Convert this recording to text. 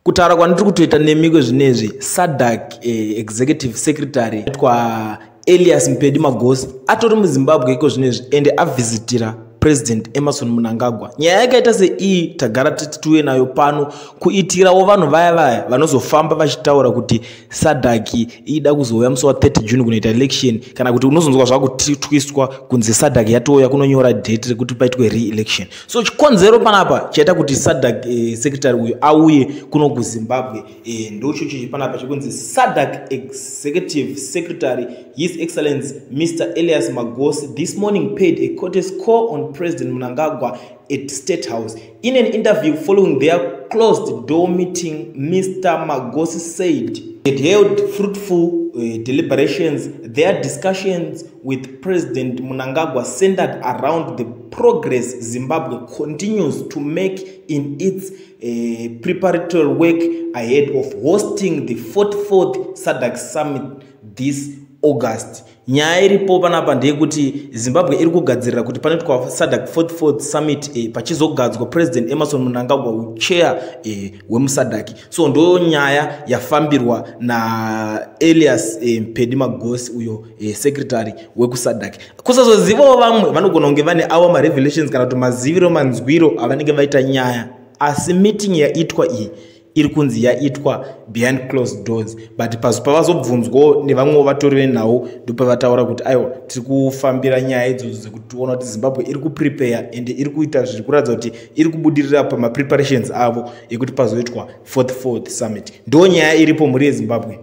Kutaura kwandiri kutoita nemi kwezvinezvi, SADC executive secretary twa Elias Mpedi Magosi atori muZimbabwe iko zvinezvi, ende avhizitira President Emmerson Mnangagwa. Nyaya yakaita seiyi tagara titi tiuye nayo pano kuitirawo vanhu vaya vaya vanozofamba vachitaura kuti SADC ida kuzouya musi wa30 June kunoita election, kana kuti unozonzwa zvakutwistwa kunzi SADC yatouya kunonyora date rekuti paitwe re-election. So chikonzero panapa chaita kuti SADC secretary uyu auye kuno kuZimbabwe ndocho chichi panapa chekunzi SADC executive secretary, His Excellence Mr Elias Magosi, this morning paid a courtesy call on President Mnangagwa at State House. In an interview following their closed door meeting, Mr Magosi said it held fruitful deliberations. Their discussions with President Mnangagwa centered around the progress Zimbabwe continues to make in its preparatory work ahead of hosting the 44th SADC summit this August. Nyaya iripo panapa ndeyekuti Zimbabwe iri kugadzirira kuti panoitwa SADC 44th summit, pachizogadzwa President Emmerson Mnangagwa uchair wemuSADC. So ndo nyaya yafambirwa naElias Mpedi Magosi uyo, secretary wekuSADC. Kusazozivawo vamwe vanogona kunge vane avo marevelations kana kuti maziviro, manzwiro avanenge vaita nyaya, asi meeting yaitwa iyi iri kunzi yaitwa behind closed doors. But pavazobvunzwawo nevamwewo vatori venhau, ndopavataura kuti aiwa, tiri kufambira nyaya idzodzo dzekuti tiona kuti Zimbabwe iri kuprepare ende iri kuita zviri kuratidza kuti iri kubudirira pamapreparations avo ekuti pazoitwa 44th summit. Ndo nyaya iripo, mhuri yeZimbabwe.